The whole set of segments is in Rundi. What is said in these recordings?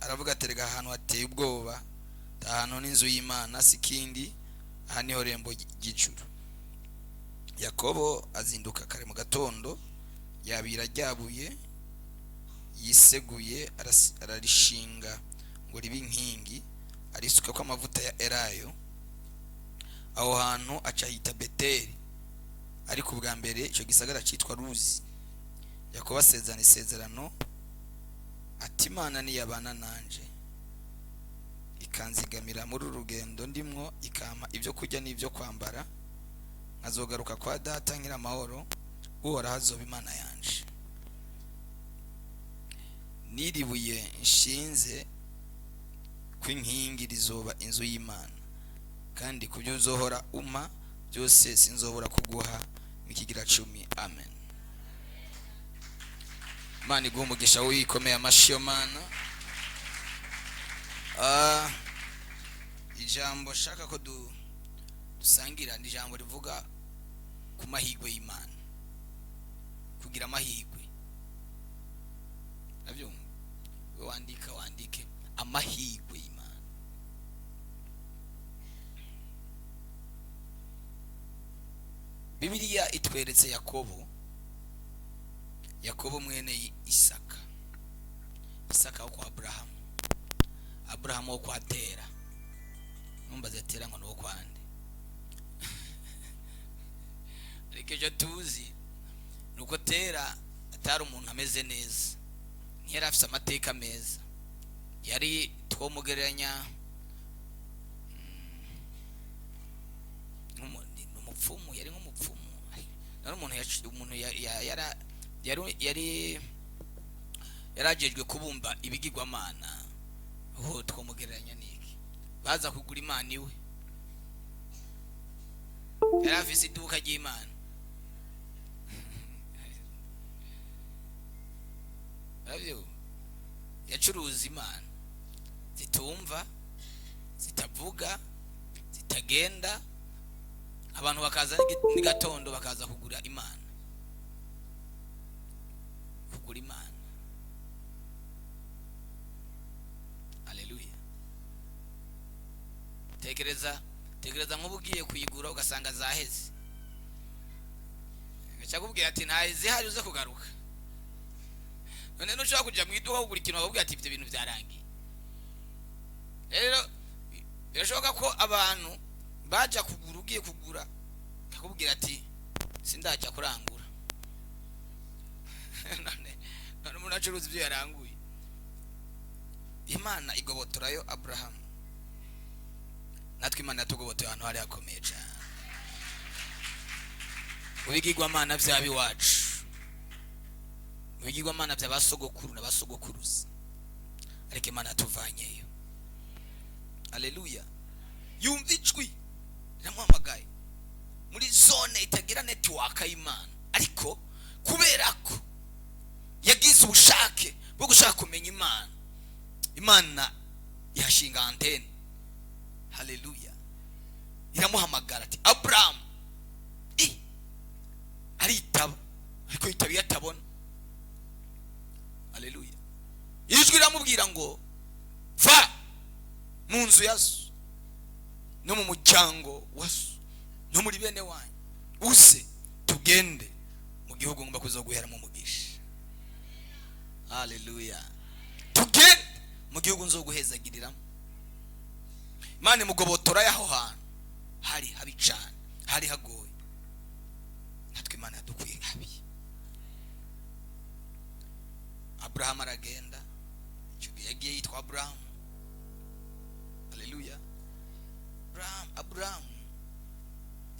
Aravuga ati rega ahantu hateye ubwoba, ahantu n'inzu y'Imana si kindi, aha niho rembo ry'ijuru. Yakobo azinduka kare mu gatondo, yabira ryabuye yiseguye, ararishinga ngo ribe inkingi, arisuka ko amavuta ya elayo. Aho hantu aca hita Beteli, ariko ubwa mbere icyo gisagara cyitwa Luzi. Yakobo asezerana isezerano ati Imana niyabana nanje ikanzigamira muri uru rugendo ndimwo, ikampa ibyo kurya n'ibyo kwambara, nkazogaruka kwa data nkiri amahoro, Uhoraho azoba Imana yanje. Niribuye nshinze kw'inkingi rizoba inzu y'Imana, kandi ku byo uzohora umpa byose sinzobura kuguha ikigira 10. Amen. Imana iguhe umugisha wikomeye amashi yo Mana. Ijambo shaka ko dusangira ni ijambo rivuga ku mahirwe y'Imana, kugira amahirwe. Nabyumva we wandika, wandike amahirwe y'Imana. Bibiliya itweretse Yakobo, Yakobo mwene Isaka, Isaka wo kwa Abrahamu, Abrahamu wo kwa Tera. Numbaze Tera ngo nuwo kwande, ariko icyo tuzi nuko Tera atari umuntu ameze neza, ntiyari afite amateka meza, yari twomugereranya n'umupfumu, yari nk'umupfumu. Nari umuntu yari yarajejwe kubumba ibigirwamana. Aho twomugereranya niki? Baza kugura Imana iwe, yari afise iduka ry'Imana. Ravyo yacuruza Imana zitumva, zitavuga, zitagenda. Abantu bakaza n'igatondo bakaza kugura Imana, kugura Imana. Haleluya. Tekereza, tekereza nk'ubu ugiye kuyigura ugasanga zaheze, ngacakubwira ati nta zihari uze kugaruka. None ntushobora kuja mu iduka kugura ikintu bakakubwira ati ibyo bintu byarangiye. Rero birashoboka ko abantu baja kugura, ugiye kugura akakubwira ati sindaja kurangura. None umuntu acuruza ibyo yaranguye. Imana igobotorayo Abrahamu, natwe Imana yatugobotoye ahantu hari hakomeye cyane. Mu bigirwamana by'abiwacu, mu bigirwamana bya basogokuru na basogokuruza, ariko Imana yatuvanyeyo. Haleluya. Yumva ijwi riramuhamagaye muri zone itagira network y'Imana, ariko kubera ko yagize ubushake bwo gushaka kumenya Imana, Imana ihashinga antene. Haleluya. Iramuhamagara ati Abraham. Aritaba, ariko yitaba iyo atabona. Haleluya. Ijwi riramubwira ngo va mu nzu ya so no mu muryango wa so no muri bene wanyu, uze tugende mu gihugu ngomba kuzoguheramo umugisha. Haleluya. Tugende mu gihugu nzoguhezagiriramo. Imana imugobotora y'aho hantu hari habi cyane, hari hagoye. Natwe Imana yadukuye habi. Abraham aragenda, icyo gihe yagiye yitwa Abraham. Haleluya. Abraham, Abraham,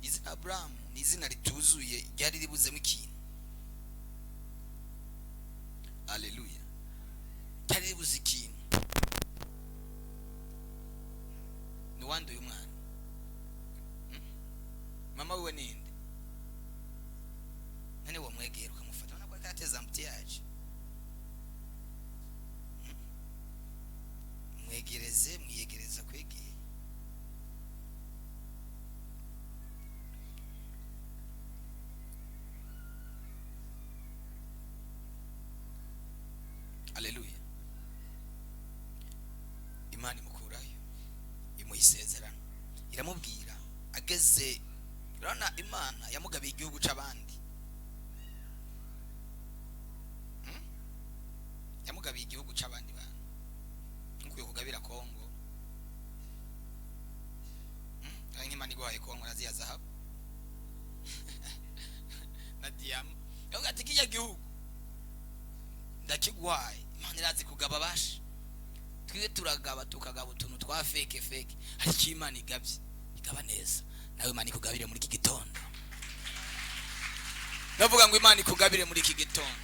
izina Abraham ni izina rituzuye, ryari ribuzemo ikintu. Haleluya. Ryari ribuze ikintu. Ni wande uyu mwana? Mama wiwe ninde? Nani wamwegera ukamufata? Ubona ko ariko arateza ambutiyaje. Mwegereze, mwiyegereza kwegera. Haleluya. Imana imukurayo, imuha isezerano, iramubwira ageze. Urabona, Imana yamugabiye igihugu c'abandi. Yamugabiye igihugu c'abandi bantu, nk'uko kugabira Kongo. Ari nk'Imana iguhaye Kongo na ziya zahabu na diyama, yavuga ati: "Kijya gihugu ndakiguhaye." Imana irazi kugaba basha. Twiwe turagaba, tukagaba utuntu twa fake fake, ariko iyo Imana igabye igaba neza. Nawe Imana ikugabire muri iki gitondo. Ndavuga ngo Imana ikugabire muri iki gitondo.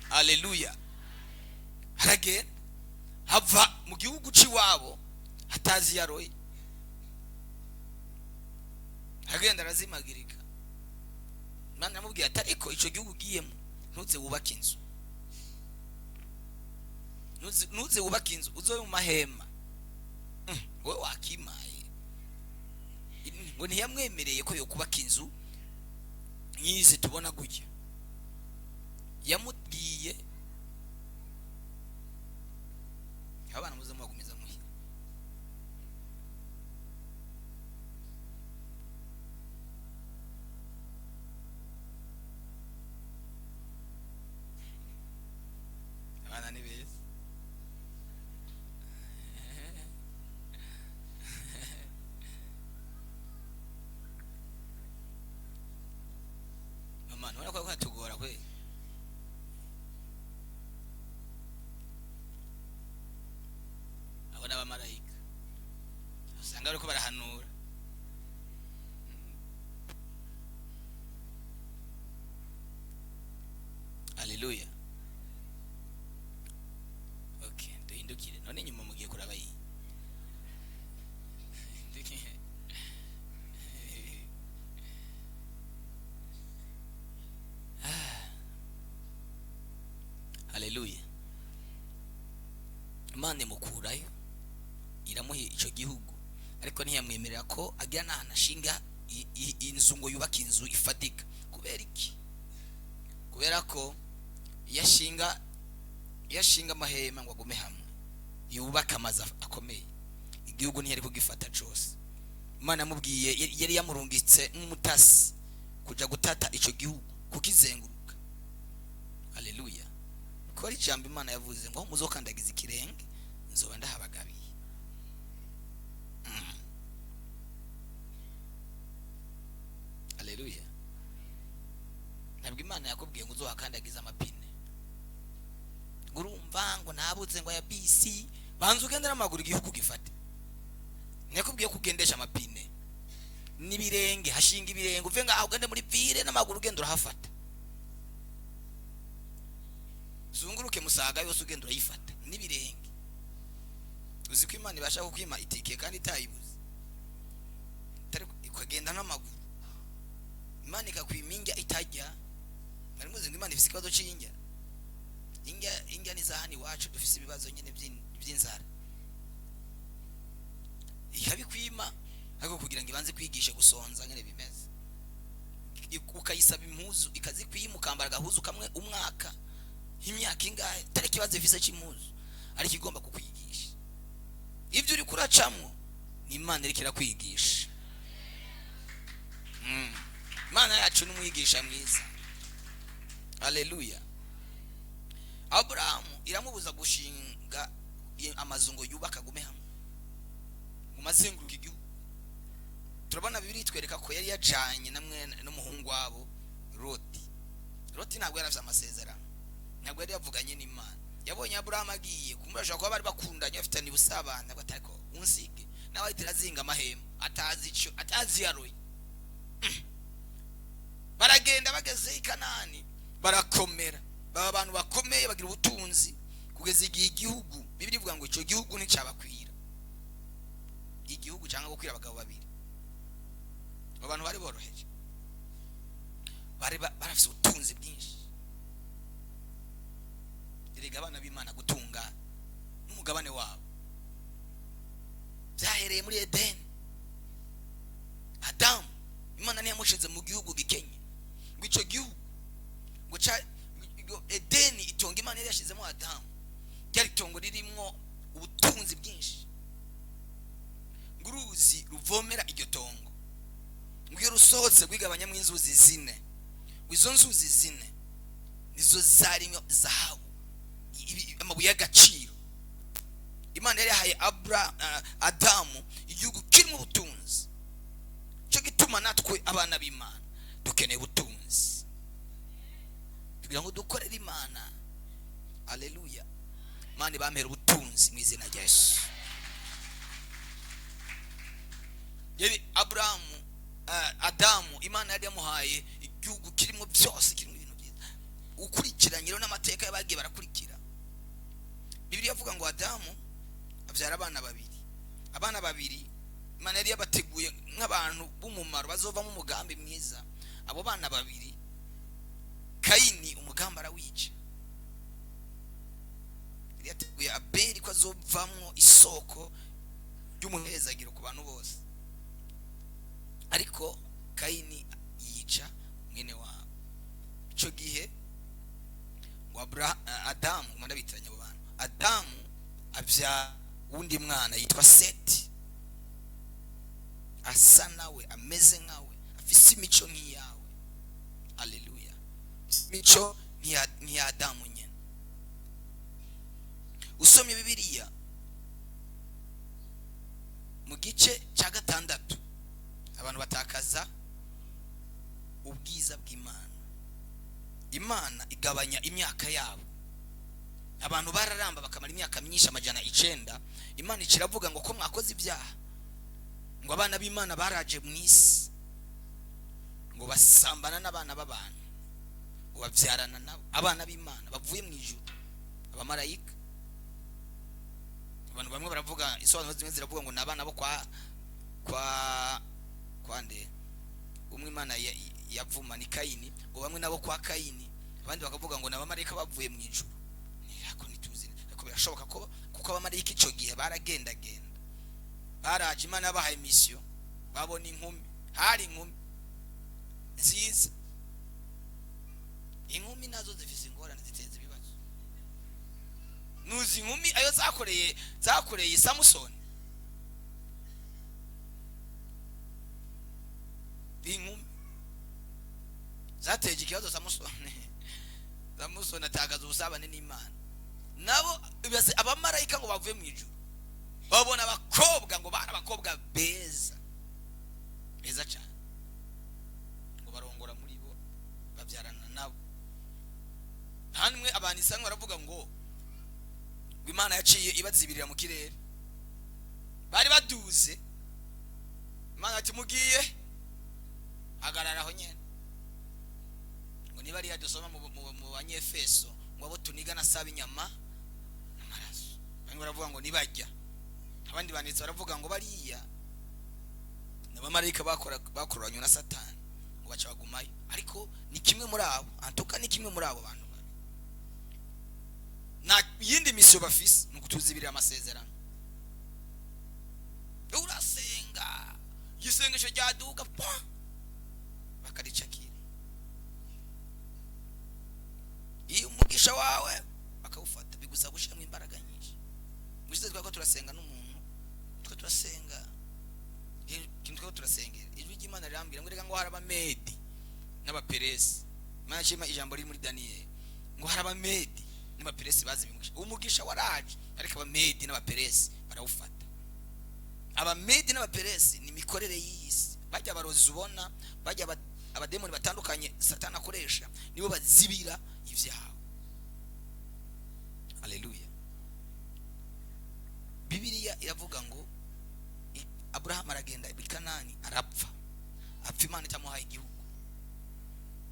Haleluya! Haragenda, hava mu gihugu c'iwabo hatazi yaroye, aragenda arazimagirika. Imana iramubwira ati: "Ariko ico gihugu ugiyemo, ntuze wubake inzu, ntuze wubake inzu, uzobe mu mahema." Wowe wakimaye ngo ntiyamwemereye ko yokubaka inzu nk'izi tubona gutya. Yamubwiye abana muze mubagumiza muhira. Abana ni beza. Mama, ntubona ko hatugora kweli? Abo ni abamarayika usanga bariko barahanura. Haleluya! Okay, duhindukire none. Inyuma mugiye kuraba iyi. Haleluya! Imana imukurayo, iramuha icyo gihugu, ariko ntiyamwemerera ko agira n'ahantu ashinga inzu, ngo yubake inzu ifatika. Kubera iki? Kubera ko iyo ashinga amahema ngo agume hamwe, yubake amazu akomeye, igihugu ntiyari kugifata cose. Imana yamubwiye, yari yamurungitse nk'umutasi kuja gutata ico gihugu, kukizenguruka. Haleluya! Ko ari ijambo Imana yavuze ngo: "Aho muzokandagiza ikirenge, nzoba ndahabagabiye." Haleluya! Ntabwo Imana yakubwiye ngo uzohakandagiza amapine, ngo urumva ngo nabuze ngo aya bisi. Banza ugende n'amaguru, igihugu gifate. Ntiyakubwiye ko ugendesha amapine n'ibirenge. Hashinga ibirenge, uve ngaho ugende muri ville n'amaguru, ugenda urahafata, zunguruke Musaga yose, ugenda urayifata n'ibirenge. Uzi ko Imana ibasha kukwima itike kandi itayibuze? Ukagenda n'amaguru, Imana ikakwima indya itajya. Mwari muzi ngo Imana ifise ikibazo c'indya? Indya, indya ni zahani iwacu dufise ibibazo nyine by'inzara, ikabikwima ariko kugira ngo ibanze kwigishe gusonza nyine bimeze. Ukayisaba impuzu, ikazikwima, ukambara agahuzu kamwe umwaka, imyaka ingahe. Atari ikibazo ifise c'impuzu, ariko igomba kukwigisha. Ibyo uri kuracamwo ni Imana iriko irakwigisha. Imana yacu ni umwigisha mwiza. Haleluya! Aburahamu iramubuza gushinga amazu ngo yubake agume hamwe, mu mazenguruka igihugu. Turabona Bibiliya itwereka ko yari yajanye na mwene n'umuhungu wabo Loti. Loti ntabwo yari afite amasezerano, ntabwo yari yavuganye n'Imana. Yabonye Aburahamu agiye kumbe bashobora kuba bari bakundanye, bafitanye ubusabane, avuga ati: "Ariko unsige." Nawe ahita arazinga amahema, atazi ico, atazi yaroye. Baragenda, bageze i Kanani barakomera, baba abantu bakomeye, bagira ubutunzi, kugeza igihe igihugu, Bibiliya ivuga ngo icyo gihugu nticyabakwira. Igihugu cyangwa gukwira abagabo babiri. Abo bantu bari boroheje, bari barafise ubutunzi bwinshi. Erega abana b'Imana gutunga n'umugabane wabo byahereye muri Edeni. Adamu, Imana ntiyamushize mu gihugu gikenye, ngo icyo gihugu ngo ca ngo Edeni, itongo Imana yari yashizemo Adamu, ryari itongo ririmwo ubutunzi. ruvomera iryo tongo. Ngo iyo rusohotse rwigabanyamo inzuzi zine. Ngo izo nzuzi zine nizo zarimo zahabu, amabuye y'agaciro. Imana yari yahaye Adamu igihugu kirimo ubutunzi. Cyo gituma natwe abana b'Imana dukeneye ubutunzi kugira ngo dukorere Imana. Haleluya. Imana ibampere ubutunzi mu izina rya Yesu. Yari Abrahamu, Adamu, Imana yari yamuhaye igihugu kirimo byose, kirimo ibintu byiza. Ukurikiranye rero n'amateka y'abagiye barakurikira, Bibiliya ivuga ngo Adamu abyara abana babiri. Abana babiri Imana yari yabateguye nk'abantu b'umumaro bazovamo umugambi mwiza. Abo bana babiri, Kayini umugambi arawica. Yari yateguye Abeli ko azovamwo isoko ry'umuhezagiro ku bantu bose, ariko Kayini yica mwene wabo. Ico gihe ngo Adamu, ndabitiranya abo bantu, Adamu abyara undi mwana yitwa Seti, asa nawe, ameze nkawe, afise imico nk'iyawe. Haleluya. Imico nk'iya Adamu nyene. Usomye Bibiliya mu gice cya 6, abantu batakaza ubwiza bw'Imana. Imana igabanya imyaka yabo. Abantu bararamba bakamara imyaka myinshi, 900. Imana ikiravuga ngo ko mwakoze ibyaha, ngo abana b'Imana baraje mu isi, ngo basambana n'abana b'abantu, ngo babyarana nabo. Abana b'Imana bavuye mu ijuru, abamarayika. Abantu bamwe baravuga, insobanuro zimwe ziravuga ngo ni abana bo kwa kwa kwa nde, umwe Imana yavuma ni Kayini, ngo bamwe nabo kwa Kayini, abandi bakavuga ngo ni abamarayika bavuye mu ijuru. Ariko ntituzi, ariko birashoboka ko kuko abamarayika ico gihe baragendagenda, baraje, Imana yabahaye mission, babona inkumi, hari inkumi nziza. Inkumi nazo zifise ingorane, ziteza ibibazo. Nuzi inkumi ayo zakoreye Samusoni. Inkumi zateje ikibazo Samusoni. Samusoni atakaza ubusabane n'Imana. Nabo abamarayika ngo bavuye mu ijuru, babona abakobwa, ngo bari abakobwa beza beza cyane, ngo barongora muri bo, babyarana nabo. Hamwe abantu isanzwe baravuga ngo Imana yaciye ibazibirira mu kirere, bari baduze. Imana ati mugiye hagarara aho nyene. Ngo niba ari yadusoma mu Banyefeso, ngo abo tuniga nasaba inyama n'amaraso. Bamwe baravuga ngo nibajya, abandi banditse baravuga ngo bariya n'abamarayika bakoranywe na Satani, ngo baca bagumayo. Ariko ni kimwe muri abo, antuka ni kimwe muri abo bantu babi, nta yindi misiyo bafise, ni ukutuzibirira amasezerano. Urasenga igisengesho ryaduka bakaricakira, iyo umugisha wawe bakawufata, bigusaba gushiramo imbaraga nyinshi. Mushize twako turasenga n'umuntu, twe turasenga ikintu twako turasengera, ijwi ry'Imana rirambwira ngo reka ngo hari abamedi n'abaperesi. Imana ishima ijambo riri muri Daniel, ngo hari abamedi n'abaperesi bazi bimugisha. Umugisha waraje, ariko abamedi n'abaperesi barawufata. Abamedi n'abaperesi ni imikorere y'isi, bajya barozi ubona, bajya abademoni batandukanye Satani akoresha, nibo bazibira ibyaha. Haleluya. Bibiliya iravuga ngo Abraham aragenda i Kanani arapfa, apfa Imana itamuhaye igihugu.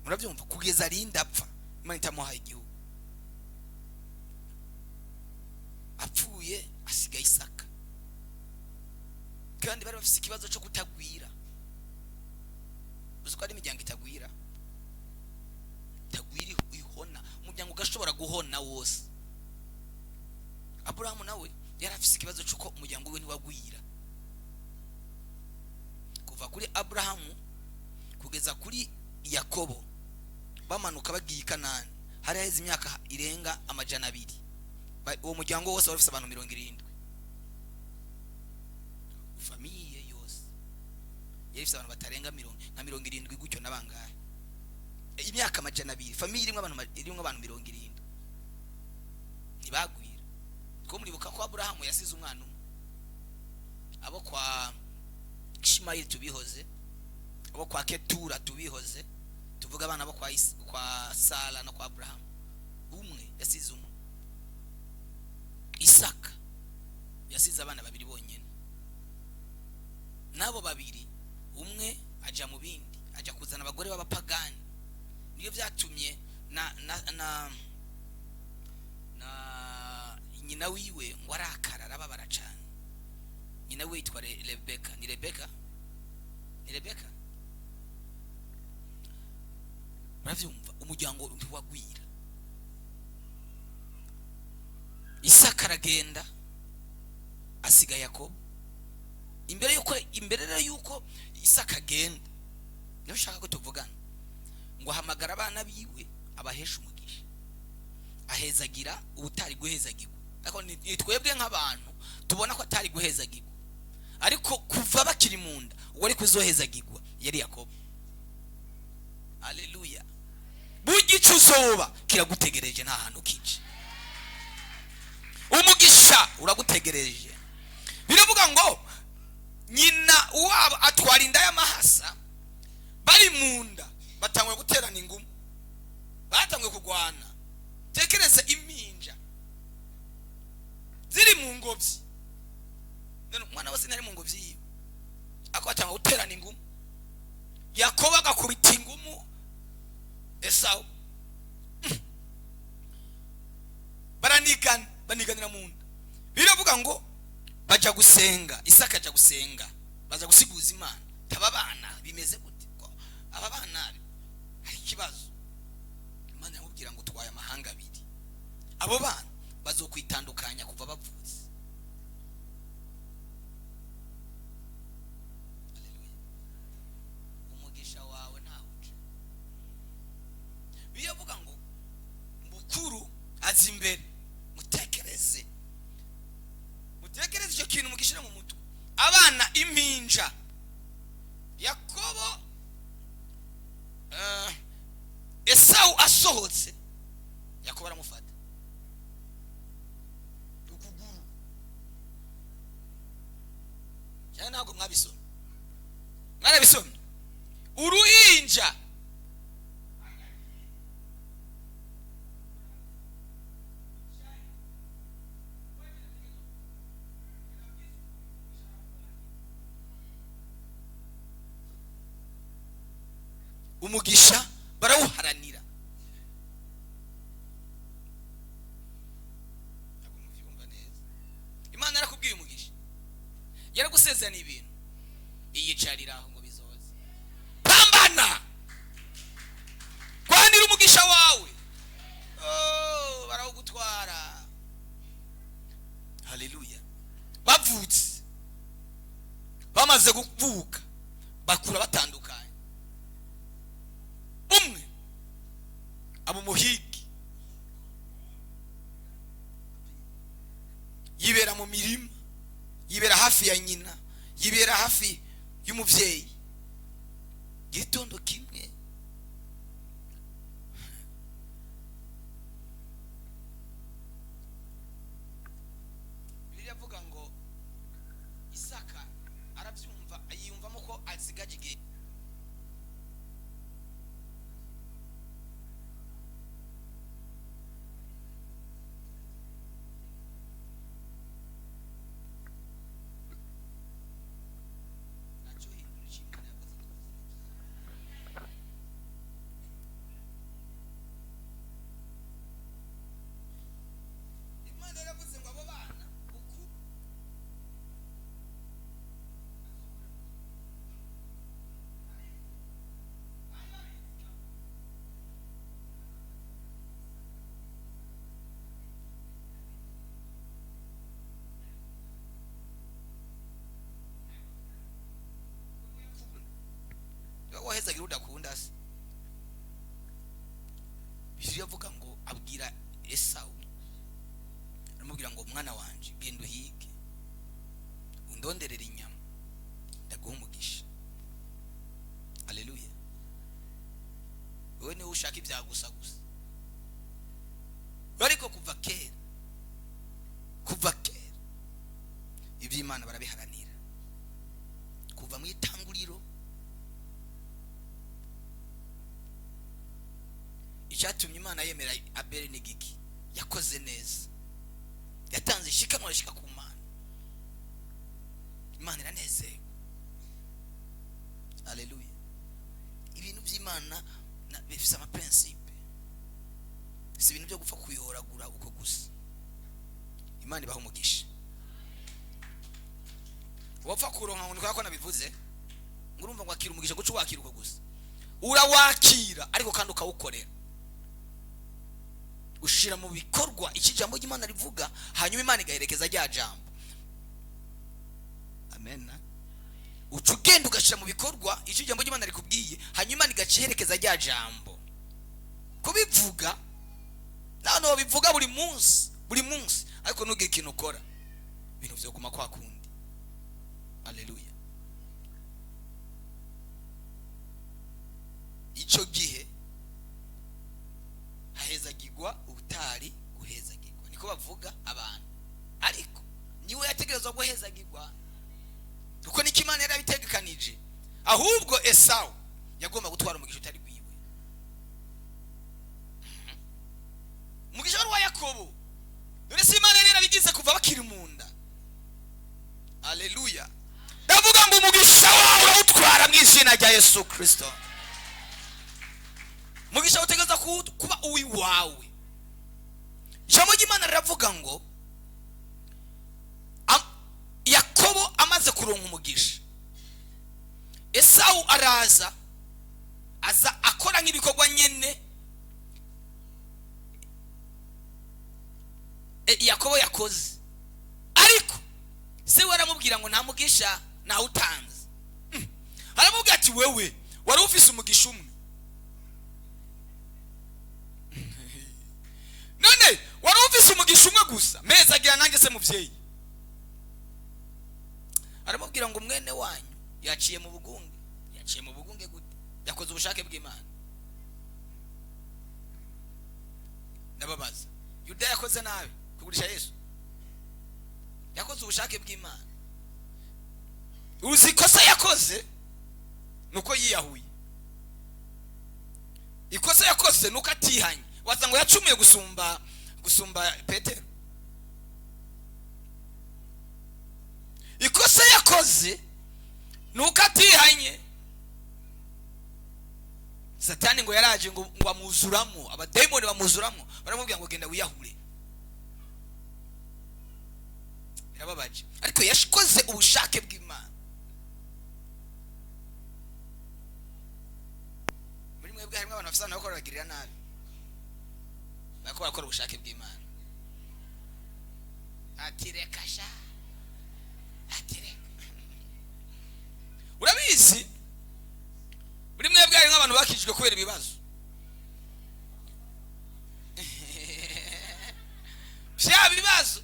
Murabyumva, kugeza arinda apfa Imana itamuhaye igihugu. Apfuye asigaye Isaka, kandi bari bafise ikibazo cyo kutagwira. Uzi ko ari imiryango itagwira, itagwira ihona, umuryango ugashobora guhona wose. Abrahamu nawe yari afise ikibazo cy'uko umuryango we ntiwagwira. Kuva kuri Abrahamu kugeza kuri Yakobo bamanuka bagiye i Kanani, hari haheze imyaka irenga 200. Uwo muryango wose wari ufise abantu 70, famiye yose. Yari ifite abantu batarenga nka 70 gutyo n'abangahe. Imyaka 200 famille irimo abantu 70 ntibagwira. Ko muribuka ko Aburahamu yasize umwana umwe, abo kwa Ishimayeli tubihoze, abo kwa Ketura tubihoze, tuvuga abana bo kwa Sara no kwa Aburahamu, umwe yasize umwe. Isaka yasize abana babiri bonyene, nabo babiri umwe aja mu bindi, aja kuzana abagore b'abapagani. Niyo byatumye na na na na nyina wiwe ngo arakara arababara cyane. Nyina we yitwa Rebeka. Ni Rebeka, ni Rebeka. Muravyumva, umuryango ntiwagwira. Isaka aragenda asiga Yakobo. Imbere yuko Isaka agenda, niyo shaka ko tuvugana, ngo ahamagara abana biwe abahesha umugisha, ahezagira ubutari guhezagirwa. Ariko ni twebwe nk'abantu tubona ko atari guhezagirwa, ariko kuva bakiri mu nda uwo ari kuzohezagirwa yari Yakobo. Haleluya! Burya uzoba kiragutegereje, nta hantu kije. Umugisha uragutegereje. Biravuga ngo nyina wabo atwara inda y'amahasa, bari mu nda batangwe guterana ingumu, batangwe kugwana. Tekereza impinja ziri mu ngobyi, none umwana wese nari mu ngobyi yiwe, ako batangwe guterana ingumu. Yakobo agakubita ingumu Esawu, baranigana, baniganira mu nda. Biravuga ngo baja gusenga, Isaka aja gusenga, baza gusiguza Imana. Aba bana bimeze gute? Aba bana hari ikibazo. Imana yamubwira ngo twaye amahanga abiri, abo bana bazokwitandukanya kuva bavutse. Haleluya! Umugisha wawe ntawuca. Biravuga ngo mukuru aza imbere. Mutekereze icyo kintu mugishira mu mutwe. Abana impinja Yakobo, Esawu asohotse, Yakobo aramufata ukuguru. Cyane ntabwo mwabisomye, mwarabisomye. Uruhinja umugisha barawuharanira. Ntabwo muvyumva neza. Imana yarakubwiye umugisha, yaragusezerana ibintu, iyicarira aho ngo bizoze. Pambana, kwanira umugisha wawe. Oh, barawugutwara. Haleluya! Bavutse, bamaze kuvuka, bakura batandukanye. Umwe aba umuhigi, yibera mu mirima, yibera hafi ya nyina, yibera hafi y'umuvyeyi. Gitondo kimwe biravuga ngo Isaka arabyumva, yiyumvamo ko azigaje igihe. Wahezagira udakunda se. Bibiliya avuga ngo abwira Esawu, aramubwira ngo mwana wanje genda uhige, undonderere inyama, ndaguha umugisha. Mushaka ibya gusa gusa. Ariko kuva kera, kuva kera iby'Imana barabiharanira, kuva mu itanguriro. Icyatumye Imana yemera Abeli ni giki? Yakoze neza, yatanze ishikanwa rishika ku Mana, Imana iranezerwa. Haleluya. Ibintu by'Imana bifise ama principe, si ibintu byo gupfa kuyoragura uko gusa. Imana ibaha umugisha. Wapfa kuronka ngo niko nabivuze, ngo urumva ngo akira umugisha guca wakira uko gusa. Urawakira ariko kandi ukawukorera, ushira mu bikorwa iki jambo ry'Imana rivuga, hanyuma Imana igaherekeza rya jambo. Amen. Uca ugenda ugashira mu bikorwa icyo jambo ry'Imana rikubwiye, hanyuma Imana igaherekeza rya jambo. Kubivuga nano bivuga buri munsi, buri munsi, ariko ntugire ikintu ukora, ibintu vyoguma kwa kundi. Haleluya. Ico gihe hahezagirwa utari guhezagirwa, niko bavuga abantu, ariko niwe yategerezwa guhezagirwa kuko niko Imana yarabitegekanije. Ahubwo Esau yagomba gutwara umugisha utari gwiwe. Umugisha wari wa Yakobo. None si Imana yari yarabigize kuva bakiri mu nda. Haleluya. Ndavuga ngo umugisha wawe urawutwara mu izina rya Yesu Kristo. Umugisha utegerezwa kuba uwiwawe. Ijambo ry'Imana riravuga ngo Yakobo amaze kuronka umugisha, Esau araza, aza akora nk'ibikorwa nyene Yakobo yakoze, ariko se we aramubwira ngo nta mugisha nawutanze. Aramubwira ati wewe wari ufise umugisha umwe, none wari ufise umugisha umwe gusa, meza agira nanjye se muvyeyi. Aramubwira ngo mwene wanyu yaciye mu bugunge. Yaciye mu bugunge gute? Yakoze ubushake bw'Imana. Ndababaza, Yuda yakoze nabi kugurisha Yesu? Yakoze ubushake bw'Imana. Uzi ikosa yakoze nuko yiyahuye. Ikosa yakoze nuko atihanye. Waza ngo yacumuye gusumba Petero. Ikosa yakoze nuko atihanye. Satani ngo yaraje ngo amuzuramo, abademoni bamuzuramo, baramubwira ngo genda wiyahure. Birababaje, ariko yakoze ubushake bw'Imana. Muri mwebwe harimo abantu bafite abantu bakora nabi, bakora bakora ubushake bw'Imana. Ati reka sha, ati reka. Urabizi muri mwebwe harimo abantu bakijwe kubera ibibazo bya bibazo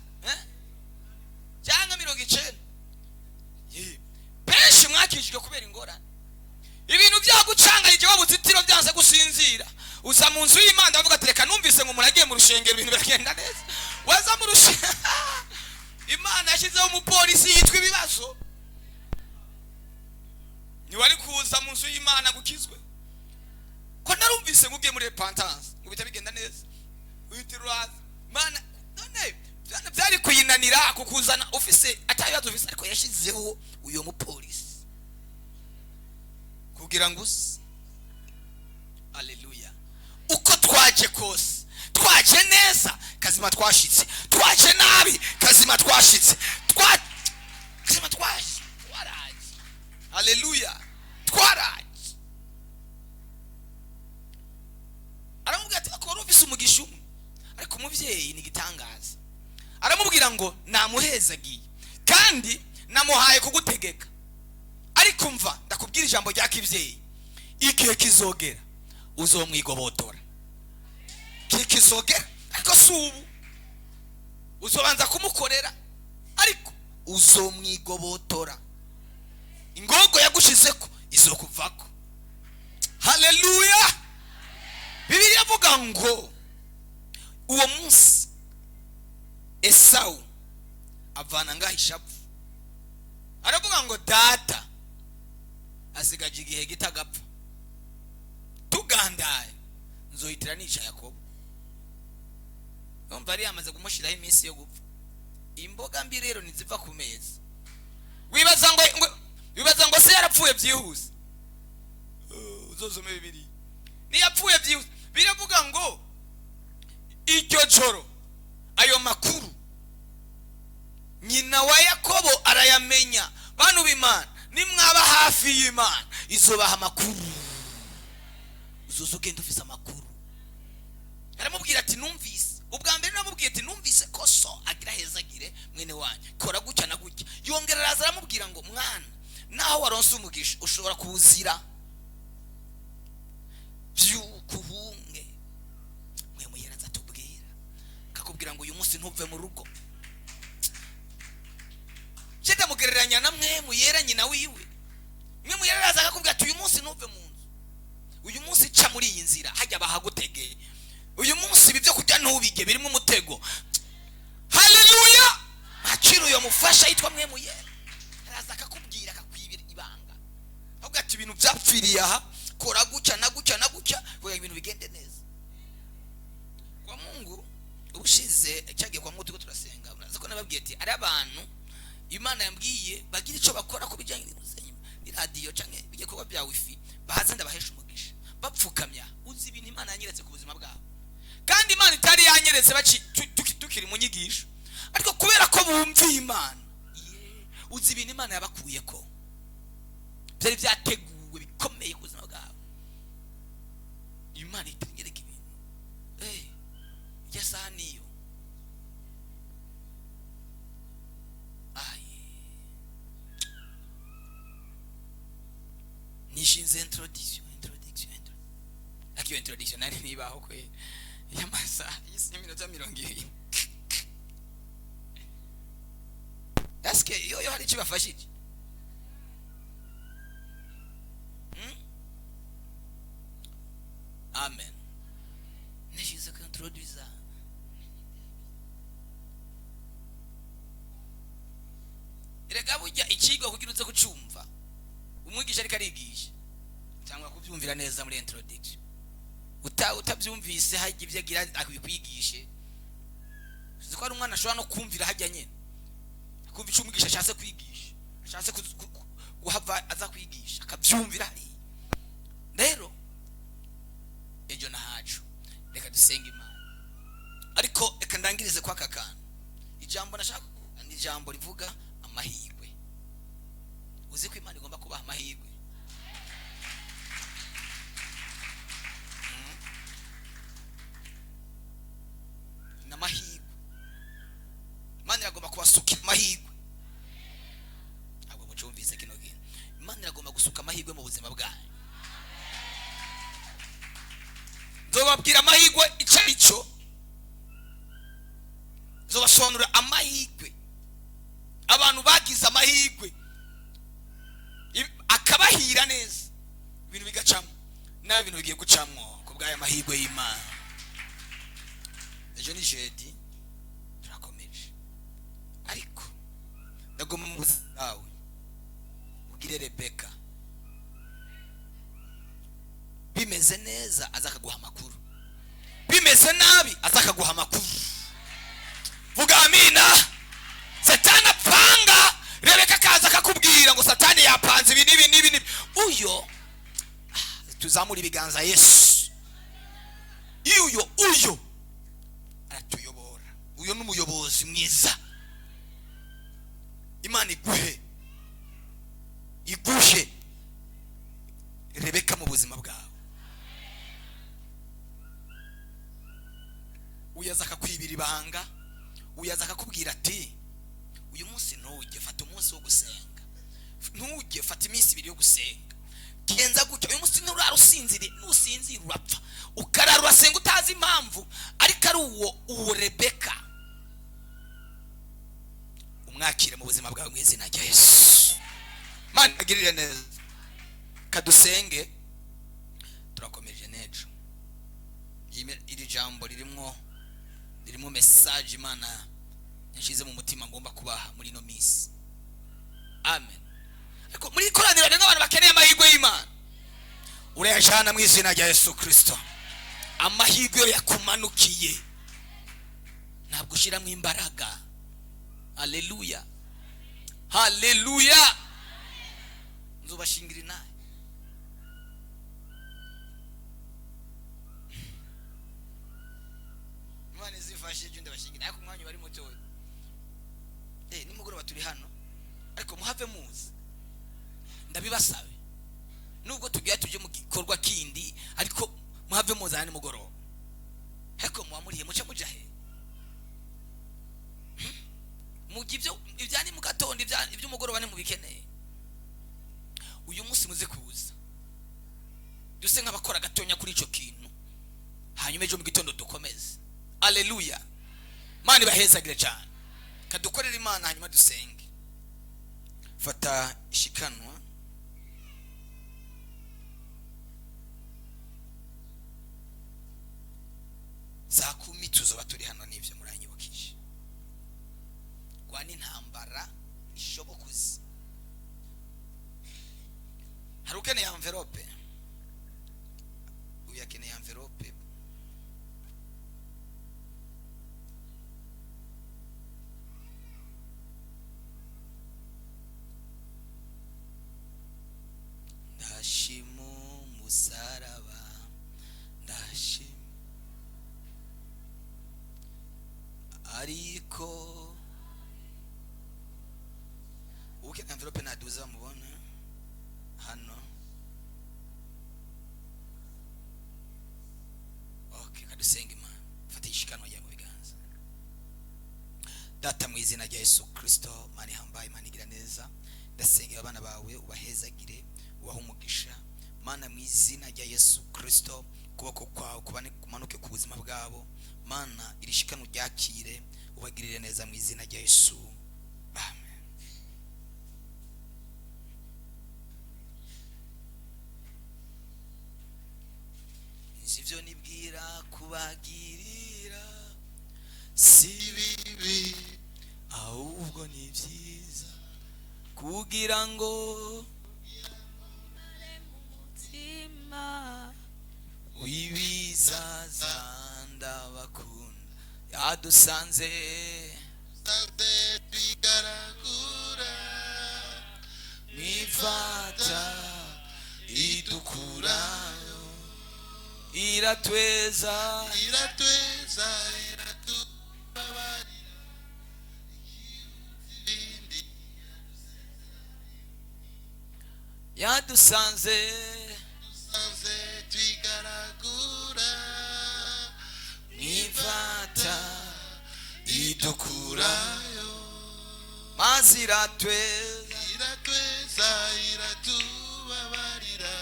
cyangwa 90. Benshi mwakijwe kubera ingorane, ibintu byagucanganyije, wabuzitiro byanze gusinzira, uza mu nzu y'Imana avuga ati reka numvise ngo muragiye mu rushengero ibintu biragenda neza. Waza mu rushengero, Imana yashyizeho umupolisi yitwa ibibazo. Ni wari kuza mu nzu y'Imana gukizwe, ko narumvise ngo ugiye muri repentance ngo bita bigenda neza, uhita Mana none byari kuyinanira kukuzana ufise atabibazo ufise, ariko yashyizeho uyo mupolisi kugira ngo uze. Haleluya. Uko twaje kose, twaje neza kazima twashitse, twaje nabi kazima twashitse, kazima twashitse, twaraje. Haleluya, twaraje. Aramubwira ati akora ufise umugisha umwe, ariko umuvyeyi ni gitangaza. Aramubwira ngo namuhezagiye kandi namuhaye kugutegeka, ariko mva ndakubwira ijambo rya kivyeyi, igihe kizogera uzomwigobotora. Kizogera, ariko si ubu, uzobanza kumukorera ariko uzomwigobotora. Ingogo yagushizeko izokuvako. Haleluya. Bibiliya avuga ngo uwo munsi Esawu avana ngaho ishavu, aravuga ngo data asigaje igihe gito agapfa, tugandaye nzohitira nica Yakobo. Yumva yari yamaze kumushiraho iminsi yo gupfa. Imboga mbi rero ntiziva ku meza. Wibaza ngo se yarapfuye byihuse? Uzosome Bibiliya, ntiyapfuye byihuse. Biravuga ngo iryo joro ayo makuru nyina wa Yakobo arayamenya. Bantu b'Imana, nimwaba hafi y'Imana izobaha amakuru, uzoza ugenda ufise amakuru. Aramubwira ati numvise, ubwa mbere namubwiye ati numvise ko so agira hezagire mwene wanyu, kora gutya na gutya. Yongera araza aramubwira ngo mwana, naho waronse umugisha ushobora kuwuzira, byuka uhunge. Mwe muyeraza atubwira, akakubwira ngo uyu munsi ntuve mu rugo. Ndamugereranya na mwe muyera nyina wiwe. Mwe muyera araza akakubwira ati uyu munsi ntuve mu nzu, uyu munsi ca muri iyi nzira hajya bahagutegeye, uyu munsi ibi byo kurya ntubige birimo umutego. Haleluya! Mwakira uyo mufasha yitwa mwe muyera, araza akakubwira, akakwibira ibanga, avuga ati ibintu byapfiriye aha, kora gutya na gutya na gutya kugira ibintu bigende neza. Kwa Mungu ubushize cyagiye kwa Mungu turiko turasenga, uraza ko nababwiye ati ari abantu Imana yambwiye bagira icyo bakora ku bijyanye n'iradiyo canke ibikorwa bya wifi, baze ndabahesha umugisha bapfukamya. Uzi ibintu Imana yanyeretse ku buzima bwabo, kandi Imana itari yanyeretse tukiri mu nyigisho, ariko kubera ko bumviye Imana, uzi ibintu Imana yabakuye ko byari byateguwe bikomeye ku buzima bwabo. Imana itanyereka ibintu irya saha niyo aye nishinze introduction ariko iyo introduction nari nibaho kwe y'amasaha y'iminota 20. Eske iyo hari icyo bafashije? Amen. Nishinze ko introduza erega burya ikigwa kugira uze kucumva umwigisha ariko arigisha cyangwa kubyumvira neza muri introduction. Utabyumvise hajya ibyo agira akwigishe. Uzi ko ari umwana ashobora no kumvira hajya nyene, kumva icyo umwigisha ashatse kwigisha, ashatse guhava aza kwigisha akabyumvira hariya. Rero ejo na hacu reka dusenge Imana, ariko reka ndangirize kwa aka kantu. Ijambo nashaka kuvuga ni ijambo rivuga amahirwe. Uzi ko Imana igomba kubaha amahirwe? N'amahirwe Imana iragomba kubasuka amahirwe. Ntabwo mucumvise kino kintu. Imana iragomba gusuka amahirwe mu buzima bwanyu. Nzobabwira amahirwe icyo ari cyo, nzobasobanurira amahirwe abantu bagize amahirwe akabahira neza, ibintu bigacamo nawe ibintu bigiye gucamwo ku bw'aya mahirwe y'Imana. Ejo ni jeudi turakomeje, ariko ndagomba mu buzima bwawe ubwire Rebeka bimeze neza aza akaguha amakuru, bimeze nabi aza akaguha amakuru. Vuga amina. Satani apanga, Rebeka akaza akakubwira ngo Satani yapanze ibi n'ibi n'ibi n'ibi. Uyo tuzamura ibiganza Yesu, uyo aratuyobora, uyo ni umuyobozi mwiza. Imana iguhe Rebeka mu buzima bwawe. Uyaza akakwibira ibanga, uyaza akakubwira ati uyu munsi ntujye fata umunsi wo gusenga, ntujye fata iminsi ibiri yo gusenga, genza gutya uyu munsi nturara usinzire, nusinzira urapfa, ukarara urasenga utazi impamvu, ariko ari uwo Rebeka umwakire mu buzima bwawe mu izina rya Yesu. Mana agirire neza. Kadusenge, turakomeje n'ejo. Iri jambo ririmo message Imana yashize mu mutima ngomba kubaha muri ino minsi. Amen. Ariko muri ikoraniro harimo abantu bakeneye amahirwe y'Imana. Urayajana mu izina rya Yesu Kristo. Amahirwe yakumanukiye ntabwo ushyiramo imbaraga. Haleluya, haleluya. Nzubashingira inahe. Imana izifashe ibyo ndabashingira, ariko umwanya bari mutoya. Nimugoroba turi hano, ariko muhave muzi, ndabibasabe, nubwo tugiye tuje mu gikorwa kindi, ariko muhave muzi hano nimugoroba. Ariko muba murihe? Muce muja he? Mujya ibyo ibyani mu gatondo, iby'umugoroba ni mubikeneye. Uyu munsi muze kuza duse nk'abakora gatonya kuri ico kintu, hanyuma ejo mu gitondo dukomeze. Haleluya. Imana ibahezagire cyane. Kadukorere Imana hanyuma dusenge. Fata ishikanwa. Saa 10 tuzoba turi hano, n'ivyo muranyibukije. Rwana intambara ishobokuzi. Hari ukeneye envelope? Uyu akeneye envelope. Ndashima umusaraba, ndashima ariko ukeneye envelope naduza bamubona hano. Okay, kadusenga Imana. Fata ishikanwa ryawe mu biganza. Data, mu izina rya Yesu Kristo, Mana ihambaye, Mana igira neza, ndasengera abana bawe, ubahezagire, ubahe umugisha. Mana, mu izina rya Yesu Kristo, ukuboko kwawe kumanuke ku buzima bwabo. Mana, iri shikano ryakire, ubagirire neza mu izina rya Yesu. Amen. Nzi ibyo nibwira kubagirira si bibi, ahubwo ni byiza, kugira ngo Mutima wibizaza ndabakunda. Yadusanze Sanze twigaragura mwifata idukurayo, iratweza, iratweza, iratubabarira, ibindi yadusanze Sanze twigaragura mwifata idukurayo, maze iratweza, iratweza, iratubabarira,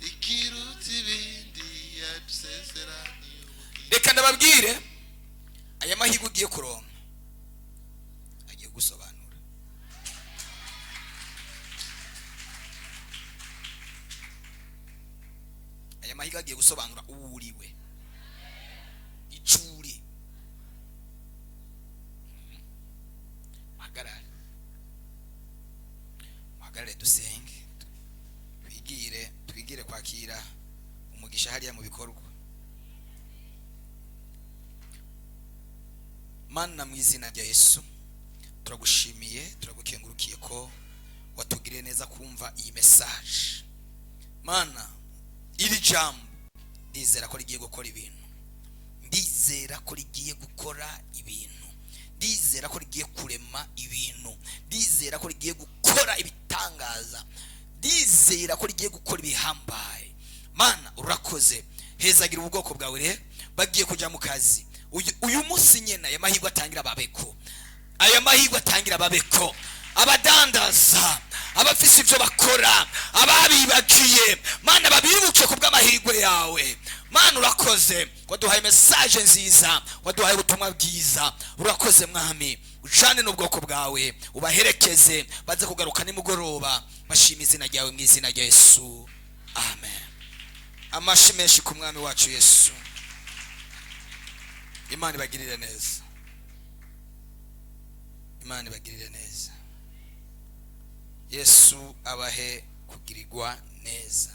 ikiruta ibindi yadusezeraniye. Reka ndababwire, aya mahirwe ugiye kuronka agiye gusobanura. Aya mahirwe agiye gusobanura uwo uriwe, icuri. Muhagarare, muhagarare dusenge, twigire kwakira umugisha hariya mu bikorwa. Mana, mu izina rya Yesu, turagushimiye, turagukengurukiye ko watugiriye neza kumva iyi message. Mana, iri jambo ndizera ko rigiye gukora ibintu, ndizera ko rigiye gukora ibintu, ndizera ko rigiye kurema ibintu, ndizera ko rigiye gukora ibitangaza, ndizera ko rigiye gukora ibihambaye. Mana, urakoze. Hezagira ubwoko bwawe rero bagiye kujya mu kazi uyu munsi nyene. Aya mahirwe atangira babeko, aya mahirwe atangira babeko. Abadandaza, abafise ivyo bakora, ababibagiye, Mana, babibuke ku bw'amahirwe yawe. Mana, urakoze, waduhaye message nziza, waduhaye ubutumwa bwiza. Urakoze Mwami, ucane n'ubwoko bwawe, ubaherekeze baze kugaruka nimugoroba bashima izina ryawe, mu izina rya Yesu, amen. Amashi menshi ku Mwami wacu Yesu. Imana ibagirire neza, Imana ibagirire neza, Yesu abahe kugirirwa neza.